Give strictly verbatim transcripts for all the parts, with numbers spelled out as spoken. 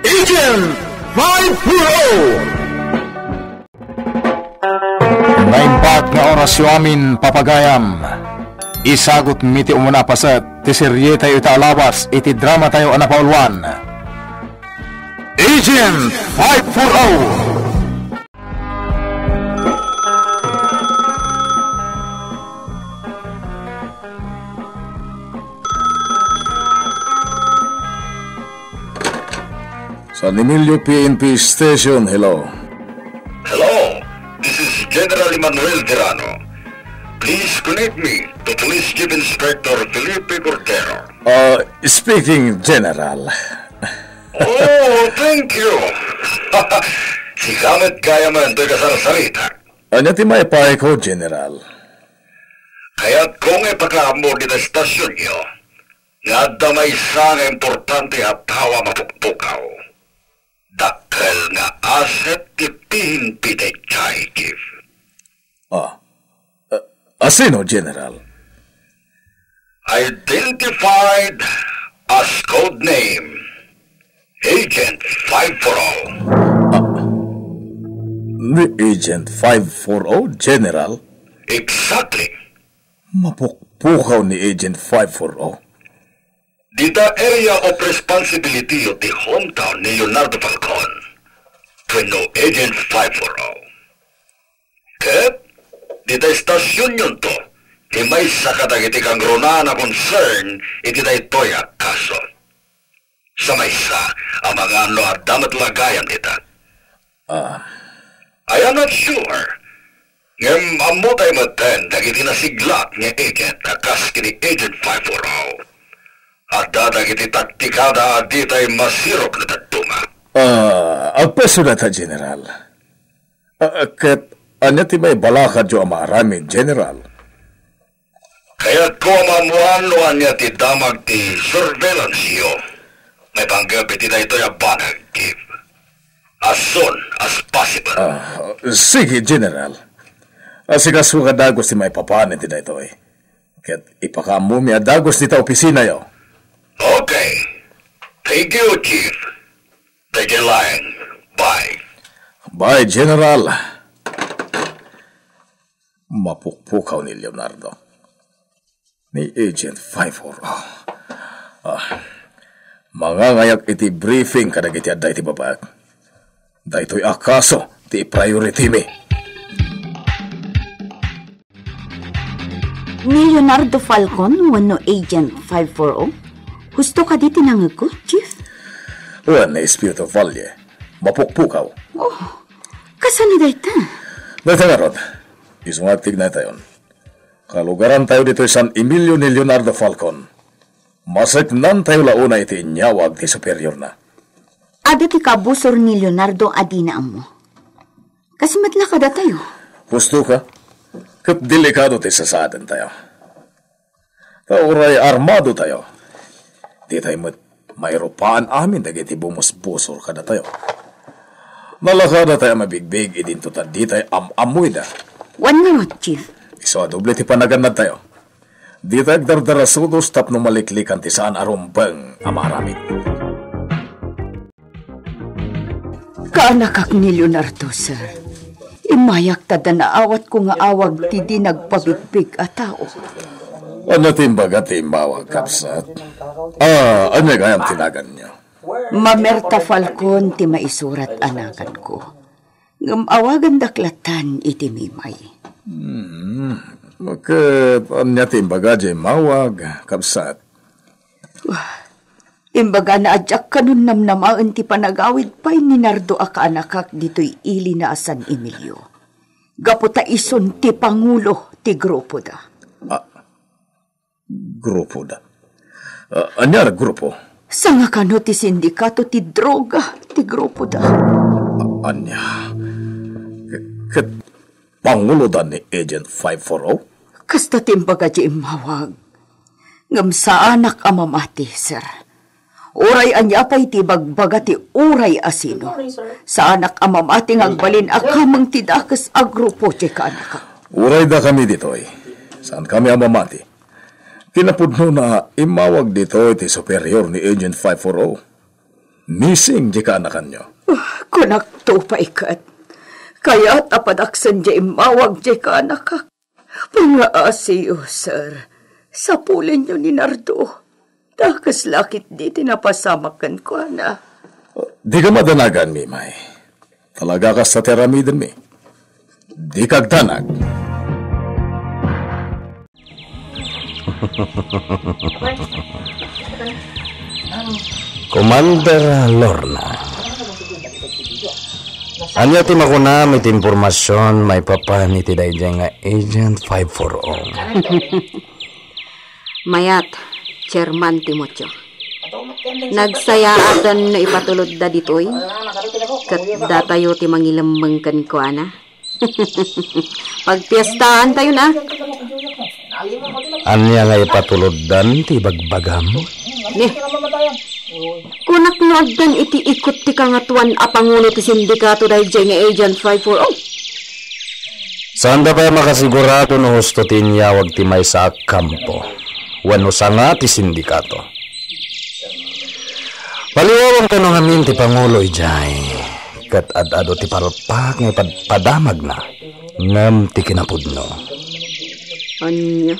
Agent five four oh. Naimbag nga orasyo amin, papagayam. Isagutmi ti umuna a paset ti serietayo ita a lawas iti dramatayo a napauluan, Agent five four oh. San Emilio P N P Station, hello. Hello, this is General Emmanuel Verano. Please connect me to Police Chief Inspector Felipe Cordero. Uh, speaking, General. Oh, thank you. Sika met gayam toy kasarsarita. Ania ti maipayko, General? Kayatko nga ipakaammo dita estasionyo nga adda maysa nga importante a tao a mapukpukaw. Dakkel nga asset ti P N P daydiay, Chief. Ah, uh, asino, General? Identified as code name Agent five four oh. Ah, ni Agent five four oh, General? Exactly. Mapukpukaw ni Agent five four oh. Dita area of responsibility ti hometown ni Leonardo Falcon wenno Agent five four oh. Ket dita estasionyon to ti maysa kadagiti kangrunaan a concern iti daytoy a kaso. Sa maysa, amangan no adda met la gayam dita. Ah. I am not sure. Ngem ammo tayo metten dagiti nasiglat nga agent a kas ken ni Agent five four oh. Adda dagiti taktikada a ditay masirok no dadduma. Ah, agpasno dayta, General. Ah, ket ania ti maibalakadyo a maaramid, General? Kayatko a maammoan no ania ti damag ti surveillance-yo maipanggep iti daytoy a banag, Chief. As soon as possible. Ah, sige, General. Asikaso a dagus ti maipapan iti daytoy. Ket ipakaammomi a dagus dita opisinayo. Okay. Thank you, Chief. Take care, Lion. Bye. Bye, General. Mapukpukaw ni Leonardo. Ni Agent five four. Ah. Ah. Mangangayak iti briefing kadagiti adda iti babaek. Daytoy a kaso ti priority mi. Ni Leonardo Falcon wenno Agent five four oh? Husto kadi ti nangegko, Chief? Wen, Espiritu Valle. Mapukpukaw. Oh, kasano dayta? Dayta ngarud, isu nga agtignaytayon. Kalugarantayo ditoy San Emilio ni Leonardo Falcon. Maseknantayo la unay iti inyawag ti superiorna. Adda ti kabusor ni Leonardo a dina ammo. Kas met la kadatayo. Husto ka? Ket delikado ti sasaadentayo. Ta uray armado tayo, ditay met mairupaan amin dagiti bumusbusor kadatayo. Nalakadatayo a mabigbig idinto ta ditay am-ammoyda. Wen ngarud, Chief. Isu a doble ti panagannadtayo. Ditay agdardarasudos tapno maliklikan ti saan a rumbeng a maaramid. Kaanakak ni Leonardo, sir. Immayak ta adda naawatko nga awag ti di nagpabigbig a tao. Ania ti imbaga ti immawag, kabsat? Ah, ania gayam ti naganyo? Mamerta Falcon ti maisurat a naganko. Ngem awagandak lattan iti mimay. Hmm. Ket ania ti imbaga diay immawag, kabsat? Imbagana a diak kanon namnamaen ti panagawid pay ni Nardo a kaanakak ditoy ilina a San Emilio. Gapu ta isun ti pangulo ti grupoda. Ah, grupoda? Ah, ania a grupo? Sangakano ti sindikato ti droga ti grupoda? Ah, ania? K-, ket panguloda ni Agent five four oh? Kasta ti imbaga diay immawag. Ngem saanak a mamati, sir. Uray ania pay ti ibagbaga ti uray a sino, saanak a mamati nga agbalin a kameng ti dakes a grupo ti kaanakak. Uray dakami ditoy, saankami a mamati. Kinapudnona, immawag ditoy ti superior ni Agent five four oh. Missing diay kaanakanyo. Ah, kunakto pay ket. Kayat a padaksen diay immawag diay kaanakak. Pangaasiyo, sir. Sapulenyo ni Nardo. Dakes la ketdi ti napasamak kenkuana. Dika madanagan, Mimay. Talaga kasta ti aramidenmi. Dika agdanag. Commander Lorna. Ania ti makunam iti impormasion maipapan iti daydiay nga Agent five four oh? Mayat, Chairman Timoteo. Nagsayaaten no ipatulodda ditoy, ket datayo ti mangilemmeng kenkuana. Pagpiestaantayon, a. Ania nga ipatuloddan ti ibagbagam? Ne, kunak no addan iti ikot ti kangatoan a pangulo ti sindikato daydiay nga Agent five four oh. Saanda pay makasigurado no husto ti inyawag ti maysa a kampo wenno sanga ti sindikato. Paliwawanto no ngamin ti pangulo idiay, ket ad-adu ti palpak nga ipadpadamagna ngem ti kinapudno. Ania?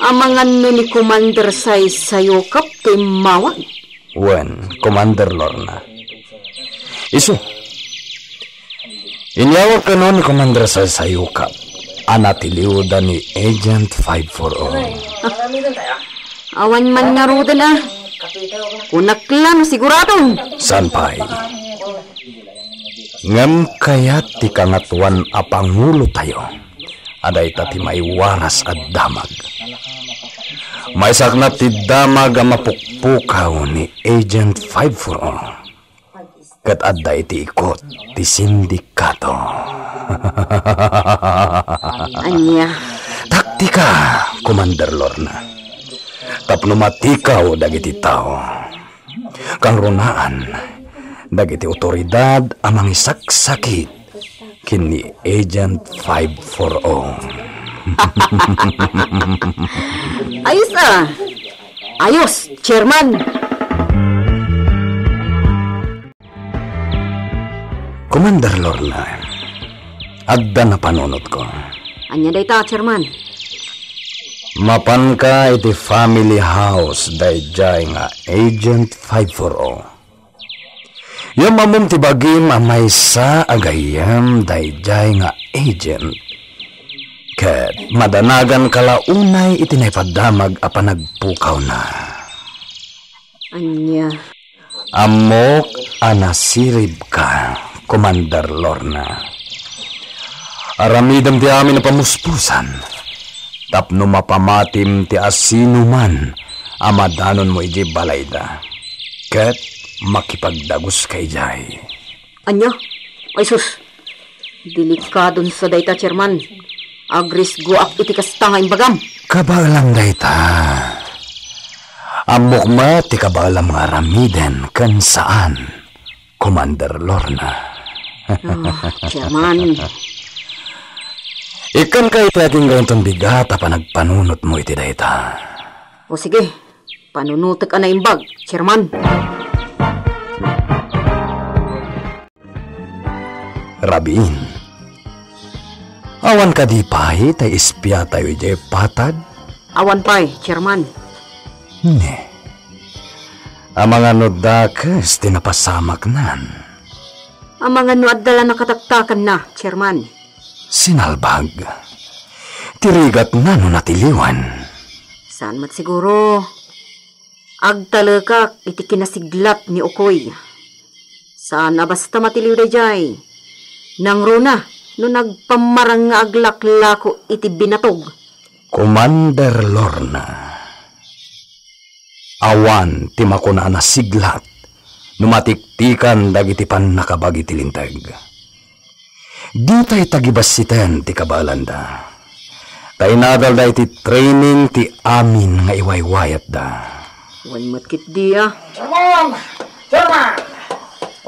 Amangan no ni Commander Saysayokap ti immawag? Wen, Commander Lorna. Isu, inyawag kano ni Commander Saysayokap a natiliwda ni Agent five four oh. Awan man ngaruden, a. Kunak la no sigurado. Saan pay? Ngem kayat ti kangatoan a pangulotayo a dayta ti maiwaras a damag. Maisaknap ti damag a mapukpukaw ni Agent five four oh. Ket adda iti ikot ti sindikato. Ania? Taktika, Commander Lorna. Tapno matikaw dagiti tao. Kangrunaan, dagiti otoridad a mangisaksakit ken ni Agent five four oh. Ayos, a. Ayos, Chairman. Commander Lorna, adda napanunotko. Ania dayta, Chairman? Mapanka iti family house daydiay nga Agent five four oh. Ngem ammom ti bagim a maysa a gayyem daydiay nga agent. Ket madanaganka la unay iti naipadamag a panagpukawna. Ania? Ammok a nasiribka, Commander Lorna. Aramidem ti amin a pamuspusan. Tapno mapamatim ti asinoman a madanonmo idiay balayda, ket makipagdaguska idiay. Ania? Ay sus! Delikadon sa dayta, Chairman. Agrisgoak iti kasta nga imbagam. Kabaelam dayta. Ammok met ti kabaelam nga aramiden ken saan. Commander Lorna. Ah, Chairman. Ikkanka iti agingga inton bigat a panagpanunotmo iti dayta. O sige, panunotek a naimbag, Chairman. Rabiin. Awan kadi pay tay espiatayo idiay patag? Awan pay, Chairman. Ne. Amangan no dakes ti napasamaknan? Amangan no adda la nakataktakanna, Chairman? Sinalbag. Ti rigatna no natiliwan? Saan met siguro. Agtalekak iti kinasiglat ni Ukoy. Saan a basta matiliw daydiay. Nangruna no nagpammarang nga aglaklako iti binatog. Commander Lorna, awan ti makuna a nasiglat no matiktikan dagiti pannakabagi ti Linteg. Ditay tagibassiten ti kabaelanda. Ta inadalda iti training ti amin nga iwaywayatda. Wen met ketdi a. Chairman! Chairman!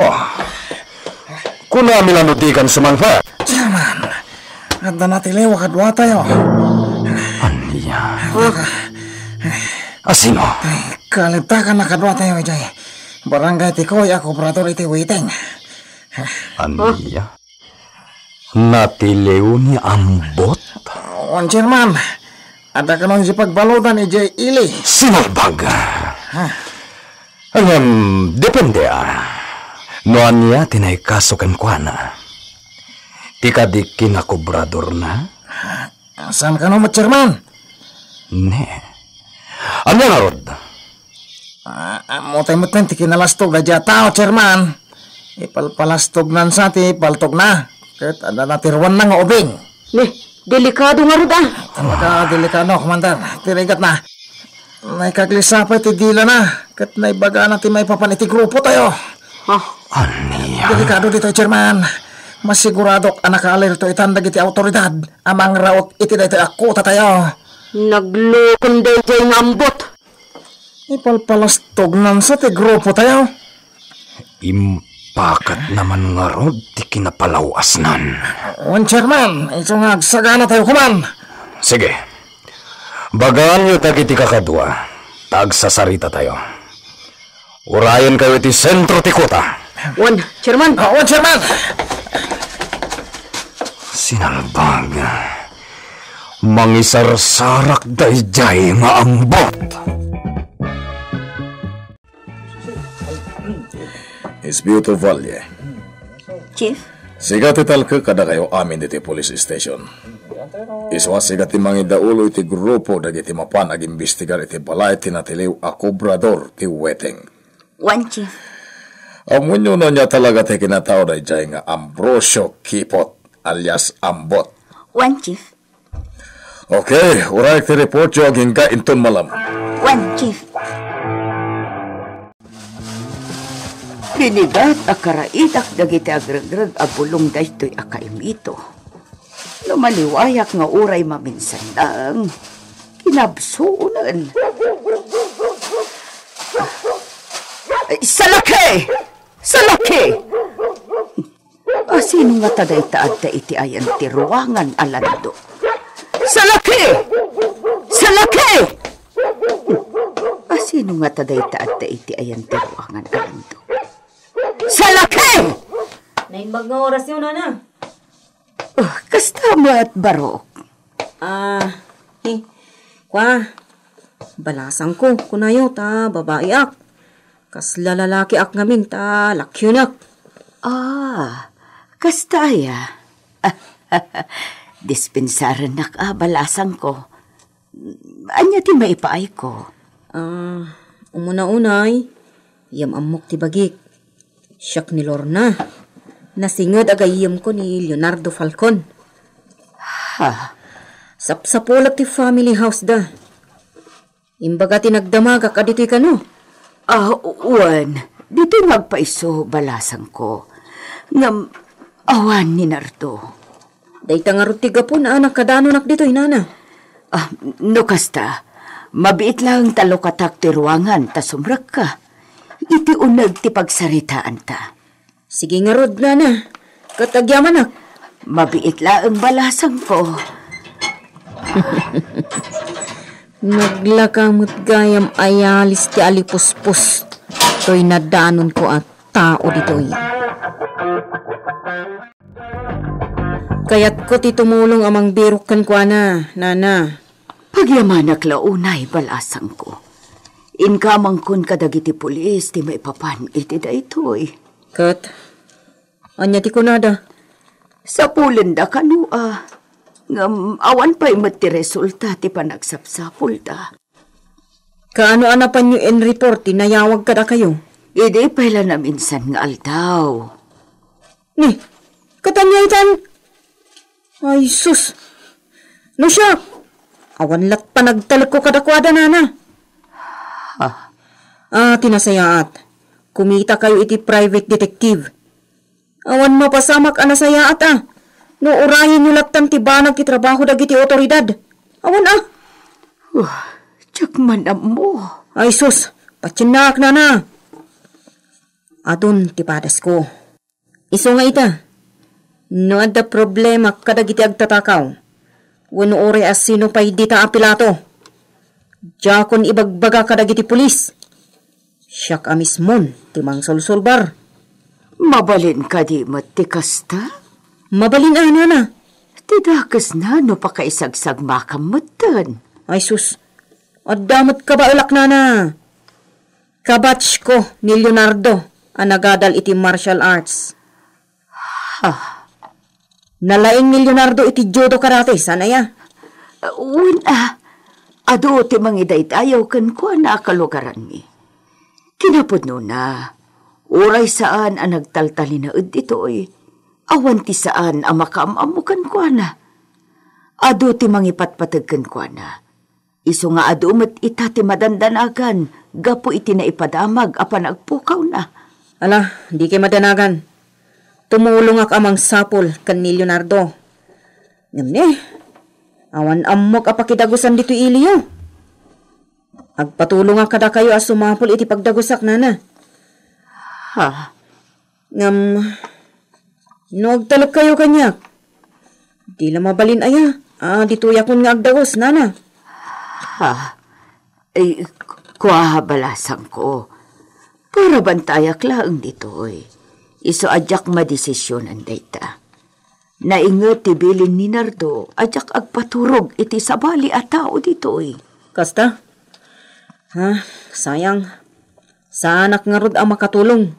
Oh. Kunam la no dikan sumangpet. Chairman, adda natiliw a kaduatayo. Ania? Ah. Asino? Ay, kalibtakan a kaduatayo idiay Barangay Tikoy a kobrador iti Weteng. Ania? Natiliw ni Ambot? Wen, Chairman. Adda kano idiay pagbaludan idiay ili. Sinalbag! Ha? Ngem, depende, a. No ania ti naikaso kenkuana. Ti kadi kinakobradorna? Saan kano met, Chairman? Ne. Ania ngarud? Ah, ammotay metten ti kinalastog daydiay a tao, Chairman. Ipalpalastognan sa ti paltogna. Ket adda natiruanna nga ubing. Ne, delikado ngarud, a. Talaga delikado, Commander. Ti rigatna, naikaglisa pay ti dilana, ket naibagana ti maipapan iti grupotayo. Ha? Ania? Delikado ditoy, Chairman. Masiguradok a nakaalerto itan dagiti awtoridad a mangraut iti daytoy a kutatayo. Naglukom daydiay nga Ambot. Ipalpalastognan sa ti grupotayo. Impakatna man ngarud ti kinapalaw-asnan. Wen, Chairman, isu nga agsaganatayo koman. Sige. Bagaanyo dagiti kakadua, ta agsasaritatayo. Urayenkayo iti sentro ti kuta. Wen, Chairman. Ah, wen, Chairman. Sinalbag. Mangisarsarak daydiay nga Ambot. Inspector Valle. Chief? Sika ti talkek kadakayo amin ditoy police station. Isu a sika ti mangidaulo iti grupo dagiti mapan agimbistigar iti balay ti natiliw a kobrador ti Weteng. Wen, Chief. Ammoenyo no ania talaga ti kinatao daydiay nga Ambrosio Kipot alias Ambot? Wen, Chief. Okay, urayek ti reportyo agingga inton malem. Wen, Chief. Binigat a karaidak dagiti agregreg a bulong daytoy a kaimito. No maliwayak nga uray maminsan lang, kinabsuonen. Ay, salaki! Salaki! Asino ngata dayta adda iti ayan ti ruangan a lando? Salaki! Salaki! Asino ngata dayta adda iti ayan ti ruangan a lando? Salaki! Naimbag nga orasyo, nana. Oh, kasta met, barok. Ah, eh, kwa, balasangko, kunayo, ta babaiak. Kasla lalakiak ngamin, ta lakyonak. Ah, kasta aya. Dispensarennak a balasangko. Ania ti maipaayko? Ah, umuna unay, yam-ammok ti bagik. Siak ni Lorna. Nasinged a gayyemko ni Leonardo Falcon. Ha? Sapsapulek ti family house da. Imbaga ti nagdamagak a ditoy kano. Ah, wen, ditoy nga agpaiso, balasangko. Ngem, awan ni Nardo. Dayta ngarud ti gapuna a nakadanonak ditoy, nana. Ah, no kasta, mabiit laeng ta lukatak ti ruangan ta sumrekka. Iti uneg ti pagsaritaanta. Sige ngarud, nana. Ket agyamanak. Mabiit laeng, balasangko. Naglaka met gayam ayalis ti alipuspos toy nadanonko a tao ditoy. Kayatko ti tumulong a mangbirok kenkuana, nana. Pagyamanak la unay, balasangko. Inkamangkon kadagiti pulis ti maipapan iti daytoy. Ket, ania ti kunada? Sapulenda kano a. Ngem awan pay met ti resulta ti panagsapsapulda. Kaano a napanyo in-report ti nayawag kadakayo? Idi pay la naminsan nga aldaw. Ni, ket ania itan? Ay, sus! No siak, awan lat panagtalekko kadakuada, nana. Ah. Ah, ti nasayaat. Kumitakayo iti private detective. Awan mapasamak a nasayaat a. No urayenyo lattan ti banag ti trabaho dagiti otoridad. Awan a. Uh, diak man ammo. Ay sus, patiennak, nana. Adun ti padasko. Isu nga ita, no adda problema kadagiti agtatakaw, wenno uray a sino pay dita a Pilato, Diakon ibagbaga kadagiti pulis. Siak a mismon ti mangsolsolbar. Mabalin kadi met ti kasta? Mabalin a, nana. Ti dakesna no pakaisagsagmakam metten. Ay sus, adda met kabaelak, nana. Kabatchko ni Leonardo a nagadal iti martial arts. Ha? Nalaing ni Leonardo iti judo karate, saan aya? Wen a, adu ti mangidaydayaw kenkuana a kalugaranmi. Kinapudnona, uray saan a nagtaltalinaed ditoy, awan ti saan a makaam-ammo kenkuana. Adu ti mangipatpateg kenkuana. Isu nga adu met ita ti madandanagan gapu iti naipadamag a panagpukawna. Ala, dikay madanagan. Tumulongak a mangsapul ken ni Leonardo. Ngem ne, awan ammok a pakidagusan ditoy iliyo. Agpatulongak kadakayo a sumapul iti pagdagusak, nana. Ha? Ngem, no agtalekkayo kaniak, di la mabalin aya a ditoyakon nga agdagus, nana. Ha? Ay, kua, balasangko. Para bantayak laeng ditoy. Isu a diak madesisionan dayta. Nainget ti bilin ni Nardo a diak agpaturog iti sabali a tao ditoy. Kasta? Ha, sayang. Saanak ngarud a makatulong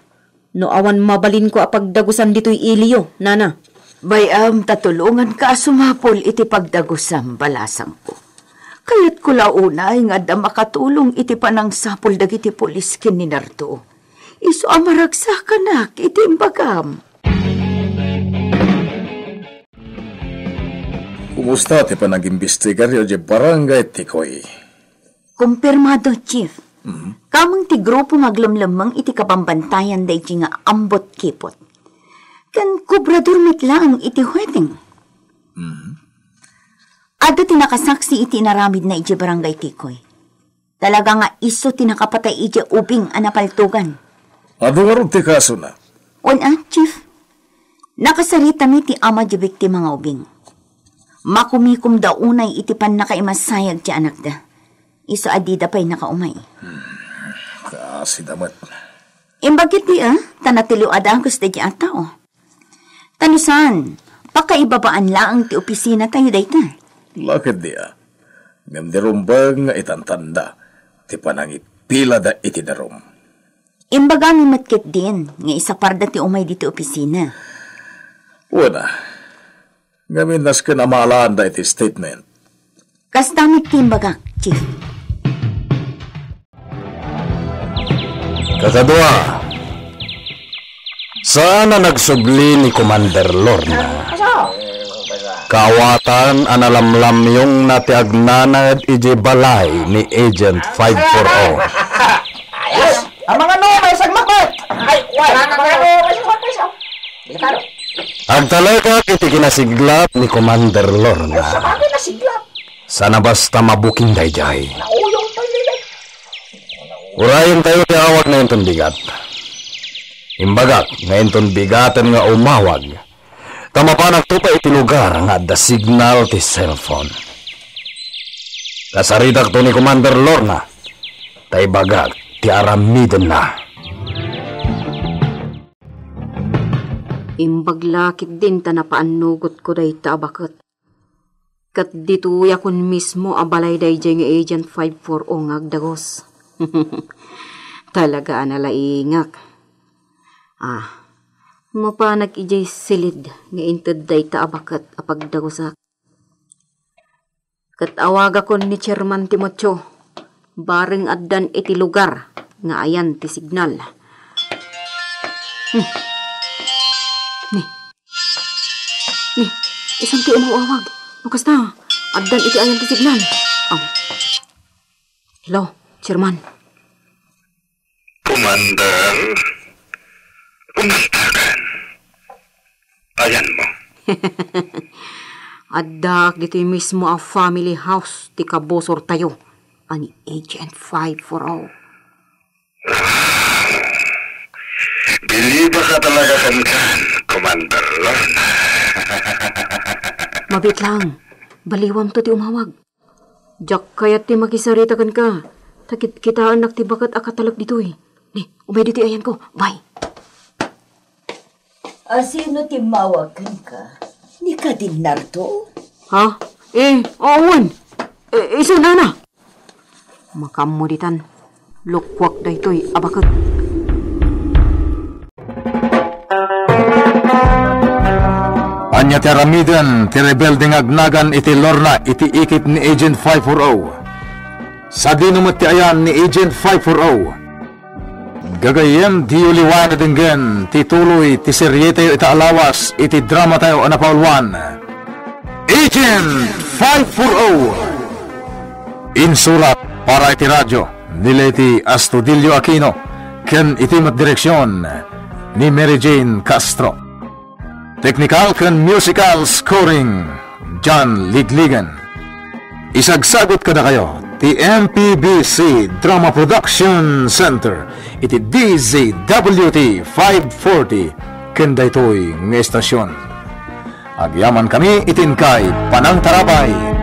no awan mabalinko a pagdagusan ditoy iliyo, nana. Bay-am ta tulonganka a sumapul iti pagdagusam, balasangko. Kayatko la unay nga adda makatulong iti panangsapul dagiti pulis ken ni Nardo. Isu a maragsakanak iti imbagam. Kumusta ti panagimbestigaryo idiay Barangay Tikoy? Kumpirmado, Chief. Mhm. Kameng ti grupo nga aglemlemmeng iti kabambantayan daydi nga ambot kipot. Ken kobrador met laeng iti hueteng. Mhm. Adda ti nakasaksi iti inaramidna idiay Barangay Tikoy. Talaga nga isu ti nakapatay idiay ubing a napaltogan. Adu ngarud ti kasona? Wen a, Chief. Nakasaritami ti ama diay biktima nga ubing. Makumikomda unay iti pannakaimasayag ti anakda. Isu a dida pay nakaumay. Hmm, kaasida met. Imbag ketdi a, ta natiliw a dagus daydi a tao. Ta no saan, pakaibabaan laeng ti opisinatayo dayta. La ketdi a. Ngem di rumbeng nga itantanda ti panangipilada iti darum. Imbagami met ketdin nga isaparda ti umay ditoy opisina. Wen a, ngamin nasken a maalaanda iti statement. Kasta met ti imbagak, Chief. Kakadua, saan a nagsubli ni Commander Lorna. Kaawatan a nalamlamyongna ti agnanaed idiay balay ni Agent five four oh. Yes! Amangan no, may sagmakot! Ay, wala na kayo! May sagmakot, may sagmakot! Agtalekak iti kinasiglap ni Commander Lorna. Sa bagay, nasiglap. Sana basta mabuking daydiay. Nauyong tayo, daydiay. Urayentayo ti awag nga inton bigat. Imbagak nga inton bigaten nga umawag, ta mapanakto pay iti lugar nga adda signal ti cellphone. Kasaritakto ni Commander Lorna, ta ibagak ti aramidenna. Imbag la ketdin ta napaannugotko dayta a baket. Ket ditoyakon mismo a balay daydiay nga Agent five four oh nga agdagus. Talaga a nalaingak. Ah, mapanak idiay silid nga inted dayta a baket a pagdagusak. Ket awagakon ni Chairman Timoteo, bareng addan iti lugar nga ayan ti signal. Hmm. Ni. Ni, isan ti umaw-awag. No kasta, addan iti ayan ti signal. Aw. Hello, Chairman. Commander, kumusta ka? Ayan mo. Addaak ditoy mismo a family house ti kabusortayo a ni Agent five four oh. Bilibak a talaga kenkan, Commander Lorna. Mabiit lang. Baliwamto ti umawag. Diak kayat ti makisarita kenka. Ta kitkitaennak ti baket a katalek ditoy. Ni, umay ditoy ayanko. Bye. Asino ti mawag kenka? Ni Kadin Nardo? Ha? Eh, awan. Eh, isu nana. Makaammo ditan. Lokoak daytoy a baket. Ania ti aramiden ti rebelde nga agnagan iti Lorna iti ikit ni Agent five four oh? Sadino met ti ayan ni Agent five four oh? Gagayyem, diyo liwaen a denggen ti tuloy ti serietayo ita a lawas iti dramatayo a napauluan, Agent five four oh. Insurat para iti radyo ni Leti Astudillo Aquino ken iti met direksion ni Mary Jane Castro. Technical ken musical scoring, John Ligligan. Isagsagut kadakayo ti M P B C Drama Production Center iti D Z W T five forty ken daytoy nga estasion. Agyamankami iti inkay panangtarabay.